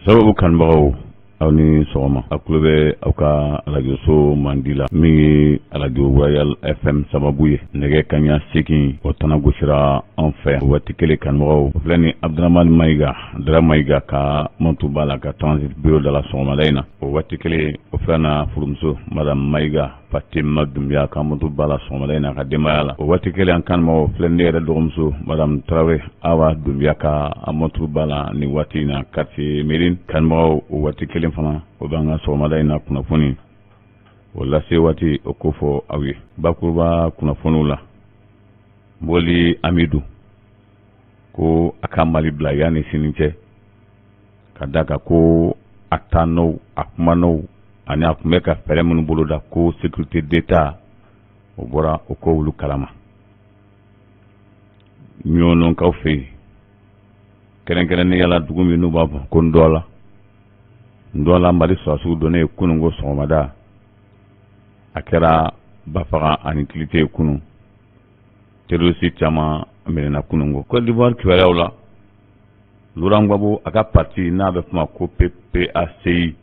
Sababu kanubagaw, aw ni sɔgɔma. A tulo bɛ aw ka arajoso mandi la, min ye Arajo Royal FM sababu ye. Nɛgɛ kaɲa 8, o tana gosira anw fɛ waati kelen. Kanubagaw, o filɛ ni Abdramani Mayiga, Dara Mayiga ka montre b'a la ka transit bureau da la sɔgɔmada in na. O waati kelen, o filɛ na furumuso Madame Mayiga Fatima Dunbiya ka montre b'a la sɔgɔmada in na ka denbaya la. O waati kelen, an kanubagaw, filɛ ne yɛrɛ dɔgɔmuso Madame Tarawele Awa Dunbiya ka montre b'a la nin waati in na, quartier Médine. Kanubagaw, o waati kelen fana, o b'an ka sɔgɔmada in na kunnafoni o lase waati o ko fɔ aw ye. Bakuruba kunnafoniw la, Boli Amidu ko a ka Mali bila yanni sini cɛ, ka da kan ko a taa n'o a kuma n'o ani a tun bɛ ka fɛɛrɛ minnu boloda ko sécurité d'État, o bɔra o ko olu kalama. Ɲɔnɔnkaw fɛ yen, kɛrɛnkɛrɛnnenya la dugu min n'u b'a fɔ ko Ndɔla, Ndɔla, Mali sɔrɔdasiw donnen ye kununko sɔgɔmada, a kɛra bafaga ani kilite ye kunun. Terroriste caman minɛna kununko. Côte d'Ivoire kibaruyaw la, Laurent Gbagbo a ka parti n'a bɛ f'o ma ko PPACI,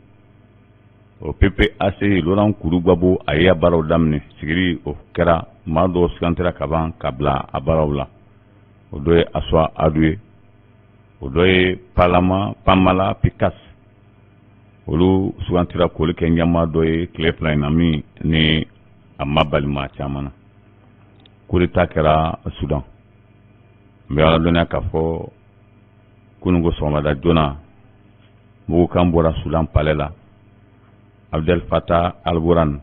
o PPACI, Laurent Koudou Gbagbo, a ye baaraw daminɛ. Sigili o kɛra, maa dɔw sugantira ka ban ka bila a baaraw la. O dɔ ye Aswa Adu ye, o dɔ ye Palama Pamala Pikas. Olu sugantira k'olu kɛ ɲɛmaa dɔ ye tile 2 in na, min ni a ma bali maa caman na. Coup d'état kɛra Sudan. N bɛ ala dɔnniya k'a fɔ kununko sɔgɔmada joona, mugukan bɔra Sudan palais la. Abdel Fattah al-Burhan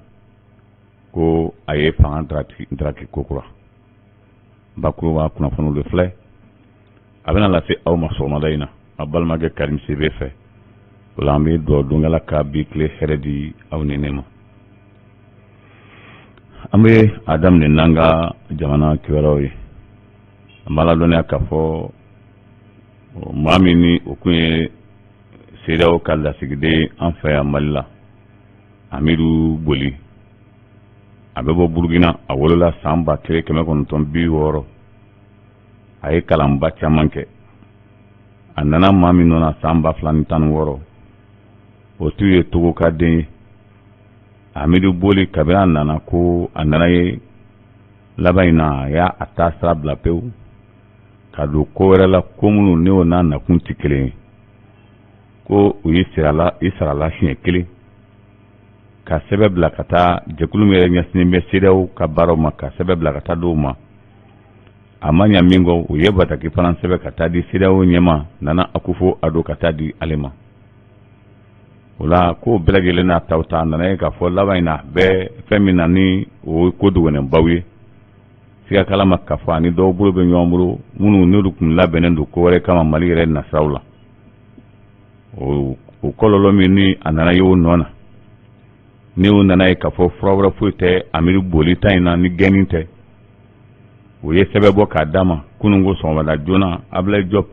ko a ye fanga daraki kokura. Bakuruba kunnafoniw de filɛ, a bɛna lase aw ma sɔgɔmada in na a balimakɛ Karim Sidibe fɛ. O la, an bɛ dugawu don kɛla ka bi tile hɛrɛ di aw ni ne ma. An bɛ a daminɛ n'an ka jamana kibaruyaw ye. An b'a ladɔnniya k'a fɔ maa min ni o kun ye CEDEAO ka lasigiden an fɛ yan Mali la, Amidu Boli, a bɛ bɔ Burukina. A wolola san 1960. A ye kalanba caman kɛ. A nana maa min nɔ na san 2016, o tun ye Togo ka den ye. Amidu Boli, kabini a nana ko a nana ye laban in na, a y'a a ta sira bila pewu ka don ko wɛrɛ la, ko minnu ni o n'a nakun tɛ kelen ye. Ko u ye sirala i sarala siɲɛ kelen ka sɛbɛn bila ka taa jɛkulu min yɛrɛ ɲɛsinnen bɛ CEDEAO ka baaraw ma, ka sɛbɛn bila ka taa dɔw ma. A ma ɲa min kɔ, u ye bataki fana sɛbɛn ka taa di CEDEAO ɲɛmaa Nana Akufo Ado, ka taa di ale ma. O la, ko bɛɛ lajɛlen n'a taw ta, a nana ye k'a fɔ laban in na, bɛɛ fɛn min na ni o ye ko dogonenbaw ye, siga kala ma k'a fɔ ani dɔw bolo bɛ ɲɔgɔn bolo, minnu n'olu tun labɛnnen don ko wɛrɛ kama Mali yɛrɛ nasiraw la. O kɔlɔlɔ min ni a nana ye o nɔ na, ni o nana ye k'a fɔ fura wɛrɛ foyi tɛ Amidu Boli ta in na ni gɛnni tɛ, o ye sɛbɛn bɔ k'a d'a ma kununko sɔgɔmada joona. Ablaye Diop,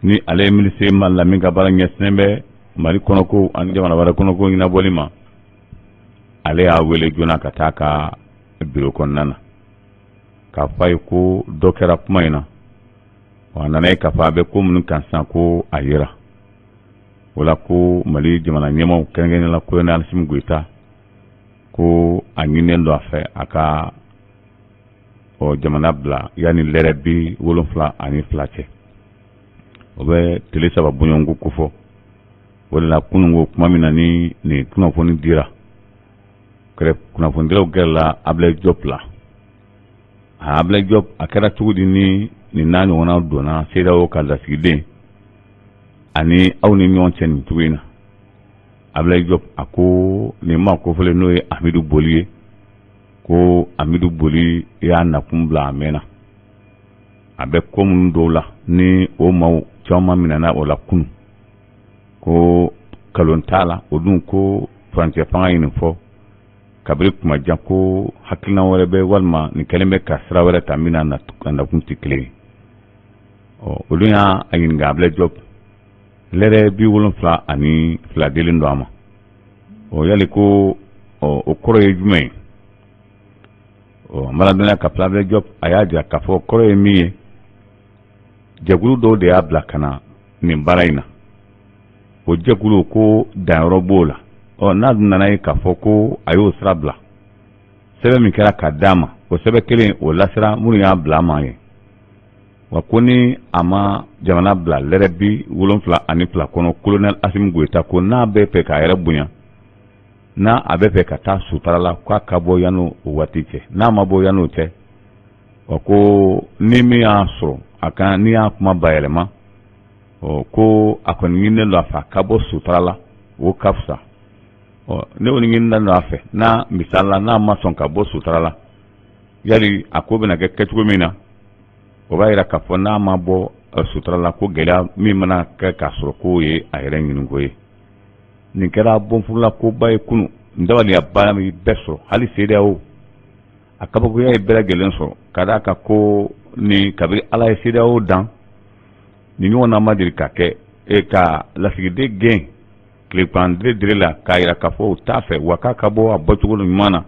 ni ale ye minisiri Mali la min ka baara ɲɛsinnen bɛ Mali kɔnɔko ani jamana wɛrɛ kɔnɔko ɲɛnabɔli ma, ale y'a wele joona ka taa ka biro kɔnɔna na k'a fɔ a ye ko dɔ kɛra kuma in na. A nana ye k'a fɔ a bɛ ko minnu kan sisan, ko a yera o la ko Mali jamana ɲɛmaaw, kɛrɛnkɛrɛnnenya la colonel Asimi Goyita, ko a ɲininen don a fɛ a ka jamana bila yanni lɛrɛ 72 cɛ. O bɛ tile 3 bɔɲɔgɔnko kofɔ. O de la, kununko, kuma min na ni nin kunnafoni dira, kunnafonidilaw gɛrɛla Ablaye Diop la. Ablaye Diop, a kɛra cogo di ni nin n'a ɲɔgɔnna donna CEDEAO ka lasigiden ani aw ni ɲɔgɔn cɛ nin cogo in na? Ablaye Diop a ko nin maa kofɔlen, n'o ye Amidu Boli ye, ko Amidu Boli y'a nakun bila a mɛnna. A bɛ ko minnu dɔw la ni o maaw caman minɛna o la kunun, ko kalon t'a la. O dun ko furancɛ fanga ye nin fɔ kabiri kuma jan, ko hakilina wɛrɛ bɛ walima nin kɛlen bɛ ka sira wɛrɛ ta min n'a nakun tɛ kelen ye. Ɔ, olu y'a ɲininka Ablaye Diop, lɛrɛ 72 dilen don a ma, ɔ, yali ko ɔ o kɔrɔ ye jumɛn ye? Ɔ, an b'a ladɔnniya k'a fɔ Ablaye Diop a y'a jira k'a fɔ kɔrɔ ye min ye, jɛkulu dɔw de y'a bila ka na nin baara in na. O jɛkulu ko danyɔrɔ b'o la. Ɔ n'a dun nana ye k'a fɔ ko a y'o sira bila, sɛbɛn min kɛra ka d'a ma, o sɛbɛn kelen o lasera minnu y'a bila a ma ye. Wa ko ni a ma jamana bila lɛrɛ 72 kɔnɔ, kolonɛli Asimi Goyita ko n'a bɛ fɛ k'a yɛrɛ bonya, n'a a bɛ fɛ ka taa sutara la, k'a ka bɔ yanni o waati cɛ. N'a ma bɔ yanni o cɛ, wa ko ni min y'a sɔrɔ a kan, n'i y'a kuma bayɛlɛma, ɔ ko a kɔni ɲininen don a fɛ a ka bɔ sutara la, o ka fisa. Ɔ ne kɔni ɲininen don a fɛ, n'a misali la n'a ma sɔn ka bɔ sutara la, yali a ko bɛna kɛ kɛcogo min na, o b'a yira k'a fɔ n'a ma bɔ sutara la, ko gɛlɛya min mana kɛ k'a sɔrɔ k'o ye a yɛrɛ ɲininko ye. Nin kɛra bɔnfurula koba ye kunun, dabaliyaba ye bɛɛ sɔrɔ, hali CEDEAO a kabakoya ye bɛɛ lajɛlen sɔrɔ, ka d'a kan ko ni kabiri Ala ye CEDEAO dan, nin ɲɔgɔnna ma deli ka kɛ e ka lasigiden gɛn tilegan dire dire la k'a yira k'a fɔ u t'a fɛ, wa k'a ka bɔ a bɔcogo ɲuman na.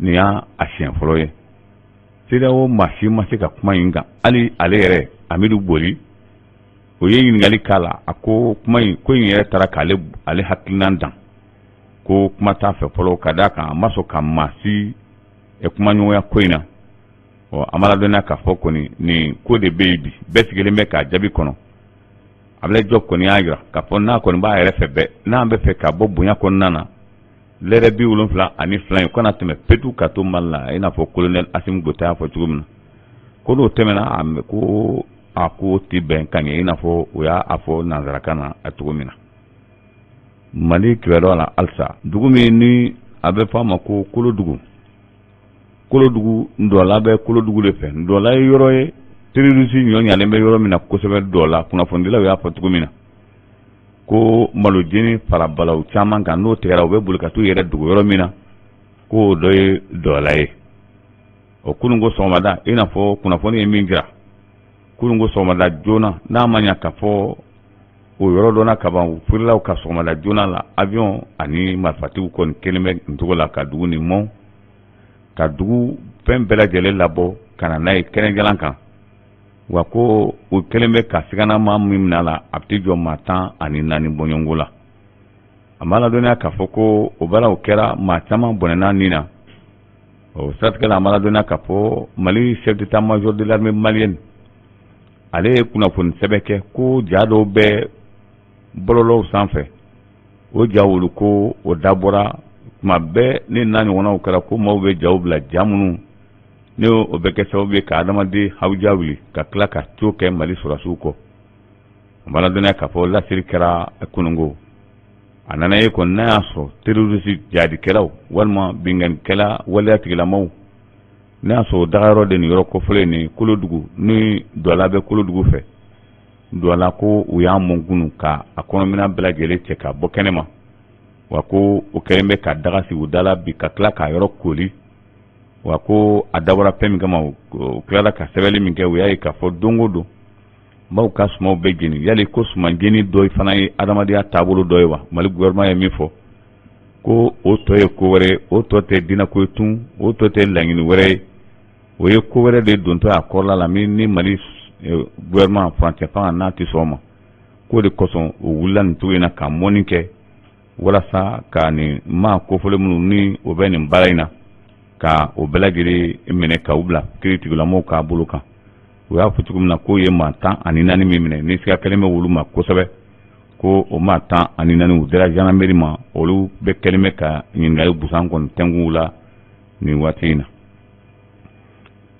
Nin y'a a siɲɛ fɔlɔ ye. CEDEAO maa si ma se ka kuma in kan, hali ale yɛrɛ Amidu Boli, o ye ɲininkali k'a la, a ko kuma in ko in yɛrɛ taara k'ale ale hakilinan dan, ko kuma t'a fɛ fɔlɔ, ka d'a kan a ma sɔn ka maa si kumaɲɔgɔnya ko in na. Ɔ an b'a ladɔnniya k'a fɔ kɔni nin ko de bɛ yen bi, bɛɛ sigilen bɛ k'a jaabi kɔnɔ. Ablaye Diop kɔni y'a jira k'a fɔ n'a kɔni b'a yɛrɛ fɛ bɛɛ, n'a bɛ fɛ ka bɔ bonya kɔnɔna na, lɛrɛ 72 in kana tɛmɛ petu ka to Mali la, i n'a fɔ kolonɛli Asimi Goyita y'a fɔ cogo min na, ko n'o tɛmɛna, a ko a ko tɛ bɛn ka ɲɛ, i n'a fɔ u y'a fɔ nansarakan na a cogo min na. Mali kibaruya la halisa, dugu min ni a bɛ fɔ a ma ko Kolodugu, Kolodugu Dɔla bɛ Kolodugu de fɛ. Dɔla ye yɔrɔ ye terroriste ɲɔ ɲalen bɛ yɔrɔ min na kosɛbɛ. Dɔla kunnafonidilaw y'a fɔ cogo min na ko malojeni fara balaw caman kan, n'o tigɛra, u bɛ boli ka t'u yɛrɛ dogo yɔrɔ min na, k'o dɔ ye Dɔla ye. O kununko sɔgɔmada, i n'a fɔ kunnafoni ye min jira, kununko sɔgɔmada joona, n'a ma ɲa k'a fɔ o yɔrɔ dɔnna kaban, u firilaw ka sɔgɔmada joona la, avion ani marifatigiw kɔni kelen bɛ nin cogo la ka dugu nin mɔn, ka dugu fɛn bɛɛ lajɛlen labɔ ka na n'a ye kɛnɛjalan kan. Wa ko u kɛlen bɛ ka sigana maa min minɛ a la, a bɛ t'i jɔ maa 14 bɔɲɔgɔnko la. An b'a ladɔnniya k'a fɔ ko o baaraw kɛra, maa caman bɔnɛna nin na. O siratigɛ la, an b'a ladɔnniya k'a fɔ Mali chef d'état major de l'armée malienne, ale ye kunnafoni sɛbɛn kɛ ko ja dɔw bɛ bɔlɔlɔw sanfɛ, o ja olu ko o dabɔra tuma bɛɛ ni n'a ɲɔgɔnnaw kɛra, ko maaw bɛ jaw bila, ja minnu ni o bɛ kɛ sababu ye ka adamaden hawuja wuli ka tila ka co kɛ Mali sɔrɔdasiw kɔ. An b'a ladɔnniya k'a fɔ laseli kɛra kununko, a nana ye kɔni n'a y'a sɔrɔ terroriste jihadikɛlaw walima binkannikɛla waleya tigilamaw, n'a y'a sɔrɔ dagayɔrɔ de nin yɔrɔ kofɔlen nin Kolodugu ni Dɔla bɛ Kolodugu fɛ. Dɔla ko u y'a mɔn kunun ka a kɔnɔminɛn bɛɛ lajɛlen cɛ ka bɔ kɛnɛ ma, wa ko o kɛlen bɛ ka daga sigi u da la bi ka tila k'a yɔrɔ koli. Wa ko a dabɔra fɛn min kama, u tilara ka sɛbɛnni min kɛ, u y'a ye k'a fɔ don o don maaw ka sumanw bɛ jeni. Yali ko suman jeni dɔ fana ye adamadenya taabolo dɔ ye wa? Mali gouvernement ye min fɔ ko o tɔ ye ko wɛrɛ ye, o tɔ tɛ diinɛko ye tun, o tɔ tɛ laɲini wɛrɛ ye, o ye ko wɛrɛ de dontɔ a kɔrɔla la min ni Mali gouvernement furancɛ fanga n'a tɛ sɔn o ma. K'o de kosɔn u wulila nin cogo in na ka mɔni kɛ walasa ka nin maa kofɔlen minnu ni o bɛ nin baara in na, ka o bɛɛ lajɛlen minɛ ka u bila kiiritigɛlamɔgɔw ka bolo kan. U y'a fɔ cogo min na k'o ye maa 14 min minɛ, ni siga kɛlen bɛ olu ma kosɛbɛ, ko o maa 14 u dira gendarmerie ma, olu bɛ kɛlen bɛ ka ɲininkali busan kɔni tɛnku la nin waati in na.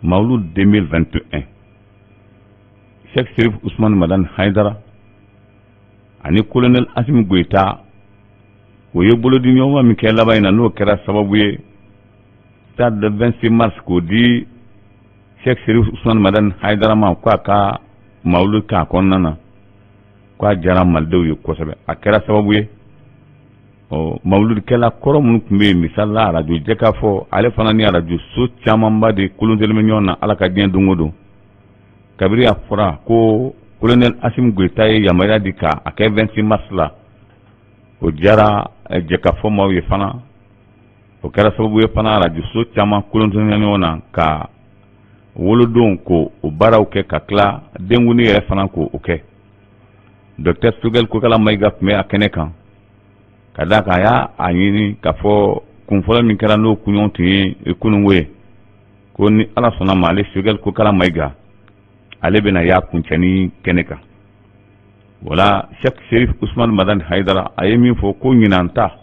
Mawulud 2021, Cheikh Chérif Ousmane Madani Haidara ani colonel Asimi Goyita, o ye bolodiɲɔgɔnma min kɛ laban in na, n'o kɛra sababu ye stade 26 mars k'o di Cheikh Chérif Ousmane Madani Haidara ma k'a ka mawulud k'a kɔnɔna na, k'a diyara malidenw ye kosɛbɛ. A kɛra sababu ye ɔ mawuludikɛla kɔrɔ minnu tun bɛ yen, misali la arajo Jɛkafɔ, ale fana ni arajo so camanba de kolontelen bɛ ɲɔgɔn na Ala ka diɲɛ don o don. Kabiri a fɔra ko colonel Asimi Goyita ye yamaruya di ka a kɛ 26 mars la, o diyara Jɛkafɔ maaw ye fana. O kɛra sababu ye fana arajo so caman kolontelen ɲɔgɔn na ka wolodon ko o baaraw kɛ, ka tila denkundi yɛrɛ fana ko o kɛ. Docteur Choguel Kokalla Maïga tun bɛ a kɛnɛ kan ka d'a kan a y'a a ɲini k'a fɔ kun fɔlɔ min kɛra n'o kunɲɔgɔn tun ye kununko ye ko ni Ala sɔnna ma ale Choguel Kokalla Maïga ale bɛna y'a kuncɛni kɛnɛ kan wala Cheikh Chérif Ousmane Madani Haidara a ye min fɔ ko ɲinan ta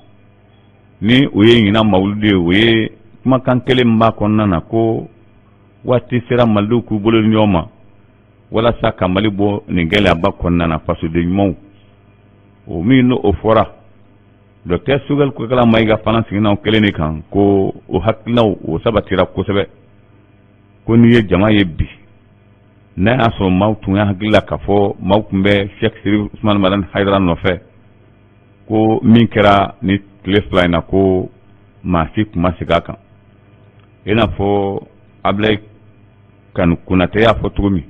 ni o ye ɲinan mawuludu ye o ye kumakan kelen min b'a kɔnɔna na ko waati sera malidenw k'u bolo di ɲɔgɔn ma walasa ka mali bɔ nin gɛlɛyaba kɔnɔna na fasoden ɲumanw o min n'o o fɔra docteur Choguel Kokalla Maïga fana seginna o kelen de kan ko o hakilinaw o sabatira kosɛbɛ ko n'i ye jama ye bi n'a y'a sɔrɔ maaw tun y'a hakili la k'a fɔ maaw tun bɛ Cheikh Chérif Ousmane Madani Haidara nɔfɛ ko min kɛra ni tile fila in na ko maa si tun ma segin a kan i n'a fɔ Ablaye Kanu Konatɛ y'a fɔ cogo min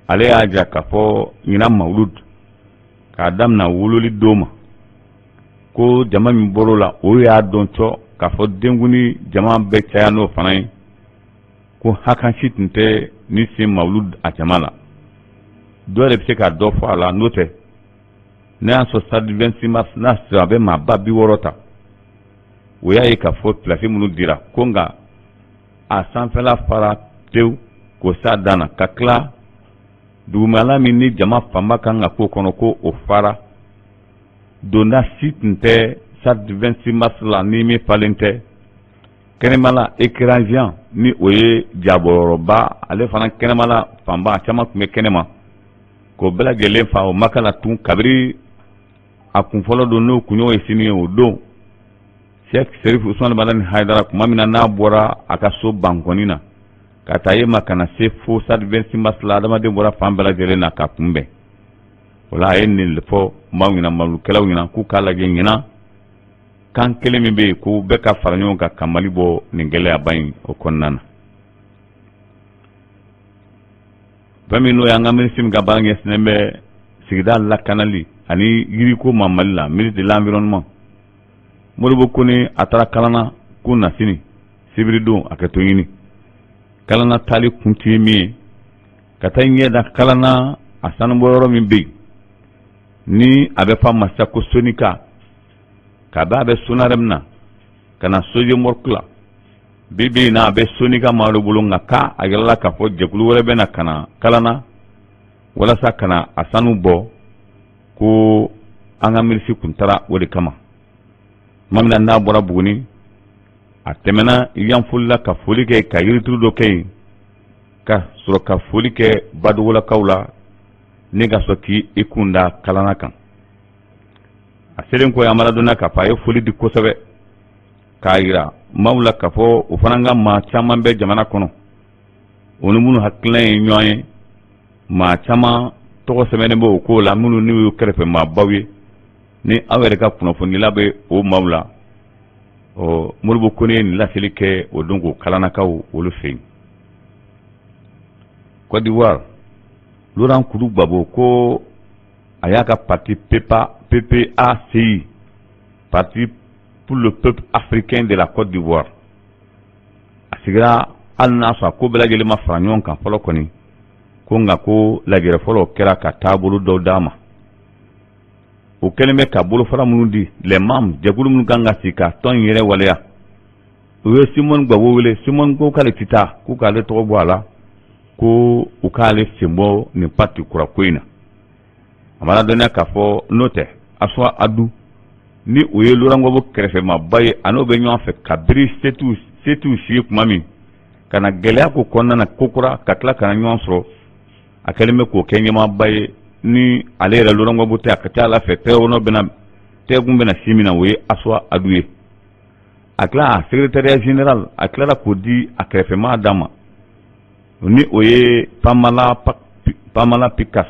ale y'a jira k'a fɔ ɲinan mawulud k'a damina wololi don ma ko jama min bɔr'o la o y'a dɔn cɔ k'a fɔ denkundi jama bɛ caya n'o fana ye ko hakan si tun tɛ ni sen mawulud a jama la dɔ de bɛ se ka dɔ fɔ a la n'o tɛ n'a y'a sɔrɔ stade 26 mars n'a sɔrɔ a bɛ maa 60,000 ta o y'a ye k'a fɔ pilasi minnu dira ko nka a sanfɛla fara tewu k'o s'a dan na ka tila dugumala min ni jama fanba kan ka k'o kɔnɔ ko o fara donda si tun tɛ stade 26 mars la ni min falen tɛ kɛnɛmala écran géant ni o ye jabɔyɔrɔba ale fana kɛnɛmala fanba caman tun bɛ kɛnɛma k'o bɛɛ lajɛlen fa o ma kala tun kabiri a kun fɔlɔ don n'o kunɲɔgɔn ye sini ye o don Cheikh Chérif Ousmane Madani Haidara tuma min na n'a bɔra a ka so bankɔni na ka taa yen ma ka na se fo stade 26 mars la adamaden bɔra fan bɛɛ lajɛlen na ka kunbɛn o la a ye nin fɔ maaw ɲɛna malukɛlaw ɲɛna k'u k'a lajɛ ɲinan kan kelen min bɛ yen ko bɛɛ ka fara ɲɔgɔn kan ka Mali bɔ nin gɛlɛyaba in o kɔnɔna na fɛn min n'o y'an ka minisiri min ka baara ɲɛsinnen bɛ sigida lakanali ani yiriko ma Mali la ministre de l'environnement Modibo Kone a taara Kalana kunasini sibiridon a kɛ to ɲini Kalana taali kun tun ye min ye ka taa ɲɛ da Kalana a sanubɔyɔrɔ min bɛ yen ni a bɛ f'a ma sisan ko Sonika kabi a bɛ Sonarem na ka na Sojemork la bi bi in na a bɛ Sonika maa dɔ bolo nka k'a a yirala k'a fɔ jɛkulu wɛrɛ bɛ na ka na Kalana walasa ka na a sanu bɔ ko an ka minisiri kun taara o de kama tuma min na n'a bɔra Buguni a tɛmɛna Yanfolila ka foli kɛ ka yirituru dɔ kɛ yen ka sɔrɔ ka foli kɛ Badogolakaw la ni ka sɔrɔ k'i kun da Kalana kan a selen kɔ an b'a ladɔnniya k'a fɔ a ye foli di kosɛbɛ k'a yira maaw la k'a fɔ o fana ka maa caman bɛ jamana kɔnɔ o ni minnu hakilina ye ɲɔgɔn ye maa caman tɔgɔ sɛbɛnnen bɛ o ko la minnu n'u y'u kɛrɛfɛ maabaw ye ni aw yɛrɛ ka kunnafonidila bɛ o maaw la ɔ Modibo Kone ye nin laseli kɛ o don ko Kalanakaw olu fɛ yen Côte d'Ivoire Laurent Koudou Gbagbo ko a y'a ka parti PPACI Parti pour le peuple africain de la Côte d'Ivoire a sigira hali n'a sɔrɔ a ko bɛɛ lajɛlen ma fara ɲɔgɔn kan fɔlɔ kɔni ko nka ko lajɛrɛ fɔlɔ kɛra ka taabolo dɔw d'a ma o kɛlen bɛ ka bolofara minnu di les membres jɛkulu minnu kan ka sigi ka tɔn in yɛrɛ waleya u ye Simone Gbagbo wele Simone ko k'ale tɛ taa k'u k'ale tɔgɔ bɔ a la ko u k'ale sen bɔ nin parti kura ko in na a b'a ladɔnniya k'a fɔ n'o tɛ Assoa Adou ni o ye Laurent Gbagbo kɛrɛfɛmaaba ye a n'o bɛ ɲɔgɔn fɛ kabiri setu si ye tuma min ka na gɛlɛya ko kɔnɔna na kokura ka tila ka na ɲɔgɔn sɔrɔ a kɛlen bɛ k'o kɛ ɲɛmaaba ye ni ale yɛrɛ Laurent Gbagbo tɛ a ka ca a la fɛ tɛgɛkun bɛna si min na o ye Assoa Adou ye a tila a secrétariat général a tilara k'o di a kɛrɛfɛmaa d'a ma ni o ye Pamala Pickass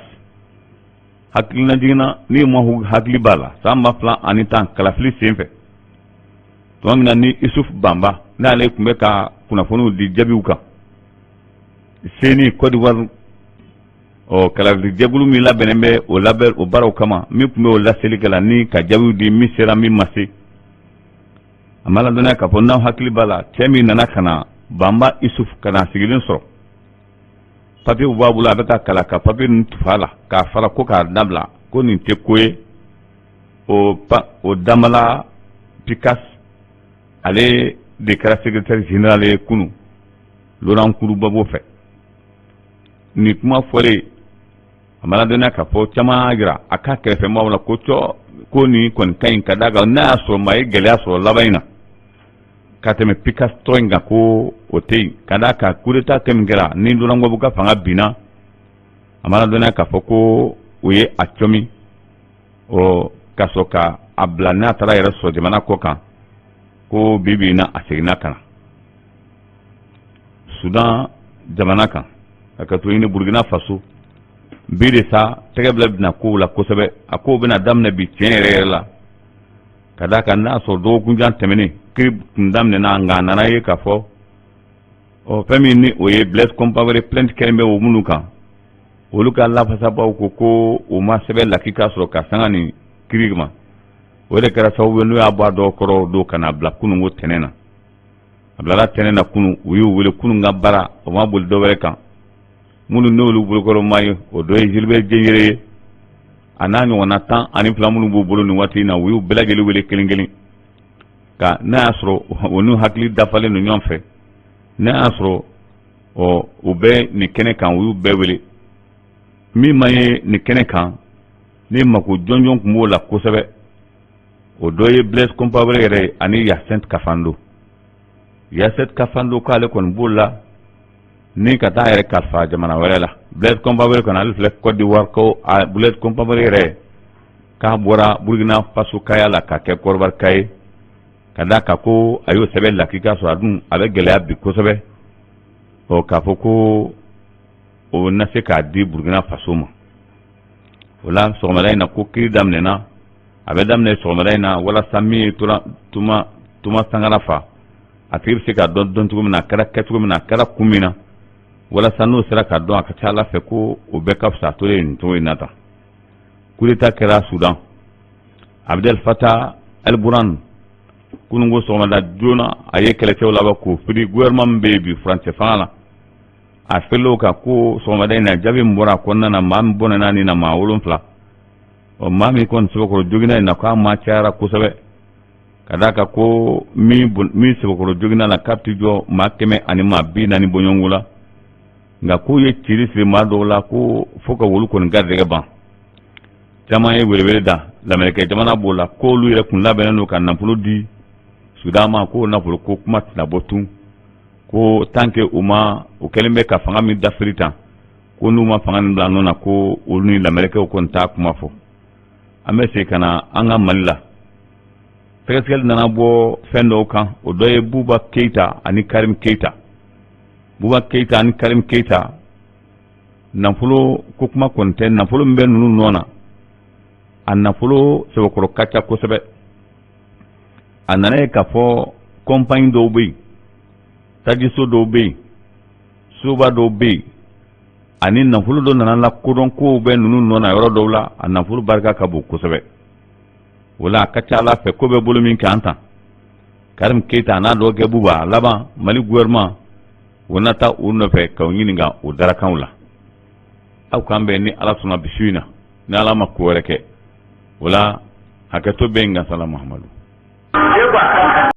hakilina jiginna ni ma hakili b'a la san 2010 kalafili senfɛ tuma min na ni Isuf Banba n'ale tun bɛ ka kunnafoniw di jaabiw kan CENI Côte d'Ivoire ɔ kalafili jɛkulu min labɛnnen bɛ o labɛn o baaraw kama min tun bɛ o laseli kɛ la ni ka jaabiw di min sera min ma se a ma ladɔnniya k'a fɔ n'aw hakili b'a la cɛ min nana ka na Banba Isuf ka na sigilen sɔrɔ papiyew b'a bolo a bɛ ka kalan ka papiye ninnu tufa a la k'a fara ko k'a dabila Ko nin tɛ ko ye. O pa o Damala Pickas, ale de kɛra secrétaire général ye kunun Laurent Nkourou Gbagbo fɛ. Nin kuma fɔlen, a mana dɔnniya k'a fɔ caman jira a ka kɛrɛfɛmaaw la ko cɔ ko nin kɔni ka ɲi, ka d'a kan n'a y'a sɔrɔ maa ye gɛlɛya sɔrɔ laban in na ka tɛmɛ Pickas tɔgɔ in kan, ko o tɛ yen, ka d'a kan coup d'état kɛ min kɛra ni Laurent Gbagbo ka fanga binna, a mana dɔnniya k'a fɔ ko o ye a cɔmi ɔ ka sɔrɔ ka a bila n'a taara yɛrɛ sɔrɔ jamana kɔ kan, ko bi bi in na a seginna ka na Sudan jamana kan. A ka to ɲini Burukina Faso bi de sa, tɛgɛ bila bɛna kow la kosɛbɛ. A kow bɛna daminɛ bi tiɲɛ yɛrɛ yɛrɛ la, ka d'a kan n'a sɔrɔ dɔgɔkunjan tɛmɛnen kiri tun daminɛna, nka a nana ye k'a fɔ ɔ fɛn min ni o ye Blaise Compaoré, plainte kɛlen bɛ o minnu kan, olu ka lafasabaw ko ko u ma sɛbɛn lakika sɔrɔ ka sanga nin kiri ma. O de kɛra sababu ye n'u y'a bɔ a dɔw kɔrɔ don ka na bila kununko tɛnɛn na. A bilala tɛnɛn na kunun, u y'u wele. Kunun ka baara, o ma boli dɔwɛrɛ kan. Minnu n'olu bolokɔrɔma ye, o dɔ ye Gilbert Diendéré ye, a n'a ɲɔgɔnna 12 minnu b'u bolo nin waati in na. U y'u bɛɛ lajɛlen wele kelen kelen ka n'a y'a sɔrɔ u n'u hakili dafalen don ɲɔgɔn fɛ, n'a y'a sɔrɔ ɔ u bɛ nin kɛnɛ kan. U y'u bɛɛ wele. Min ma ye nin kɛnɛ kan ni mako jɔnjɔn tun b'o la kosɛbɛ, o dɔ ye Blaise Compaoré yɛrɛ ye ani Hyacinthe Kafando. Hyacinthe Kafando k'ale kɔni b'o la ni ka taa yɛrɛ kalifa jamana wɛrɛ la. Blaise Compaoré kɔni, ale filɛ Côte d'Ivoire. Ko Blaise Compaoré yɛrɛ k'a bɔra Burkina Faso kaya la ka kɛ Côte ka ye, ka d'a kan ko a y'o sɛbɛn lakika sɔrɔ. A dun a bɛ gɛlɛya bi kosɛbɛ ɔ k'a fɔ ko o na se k'a di Burkina Faso ma. O la sɔgɔmada in na, ko kiri daminɛna, a bɛ daminɛ sɔgɔmada in na, walasa min ye tora tuma tuma Sankara fa, a tigi bɛ se ka dɔn dɔn cogo min na, a kɛra kɛ cogo min na, a kɛra kun min na, walasa n'o sera ka dɔn, a ka ca ala fɛ ko o bɛɛ ka fisa to yen nin cogo in na tan. Coup d'état kɛra Sudan. Abdel Fattah El Burhan, kununko sɔgɔmada joona, a ye kɛlɛcɛw laban k'o firi gouvernement min bɛ yen bi furancɛ fanga la. A feerelaw kan ko sɔgɔmada in na, jaabi min bɔra a kɔnɔna na, maa min bɔnɛna nin na, maa 7. Ɔ maa min kɔni sɛbɛkɔrɔ joginna in na, k'a maa cayara kosɛbɛ, ka d'a kan ko min sɛbɛkɔrɔ joginna la, k'a bɛ jɔ maa 140 bɔɲɔgɔnko la. Nka k'u ye cili siri maa dɔw la ko fo ka wolu kɔni garijɛgɛ ban. Caman ye welewele da lamɛrikɛ jamana b'o la, k'olu yɛrɛ kun labɛnnen don ka nafolo di Sudan ma, k'o nafolo ko kuma tɛna bɔ tun, ko tant que u ma u kɛlen bɛ ka fanga min dafiri tan, ko n'u ma fanga nin bila nɔ na, ko olu ni lamɛrikɛw kɔni t'a kuma fɔ. An bɛ segin ka na an ka Mali la. Sɛgɛsɛgɛli nana bɔ fɛn dɔw kan, o dɔ ye Buba Keyita ani Karim Keyita. Buba Keyita ani Karim Keyita, nafolo ko kuma kɔni tɛ. Nafolo min bɛ ninnu nɔ na, a nafolo sɛbɛkɔrɔ ka ca kosɛbɛ. A nana ye k'a fɔ compagnie dɔw bɛ yen, tajiso dɔw bɛ yen, soba dɔw bɛ yen, ani nafolo dɔ nana lakodɔn kow bɛ ninnu nɔ na yɔrɔ dɔw la. A nafolo barika ka bon kosɛbɛ. O la a ka ca ala fɛ ko bɛ bolo min kan tan, Karim Keyita a n'a dɔgɔkɛ Buba, a laban Mali gouvernement o na taa u nɔfɛ k'u ɲininka o darakanw la. Aw k'an bɛn ni Ala sɔnna bi su in na, ni Ala ma ko wɛrɛ kɛ. O la hakɛto bɛ yen. Nka sala Muhamadu.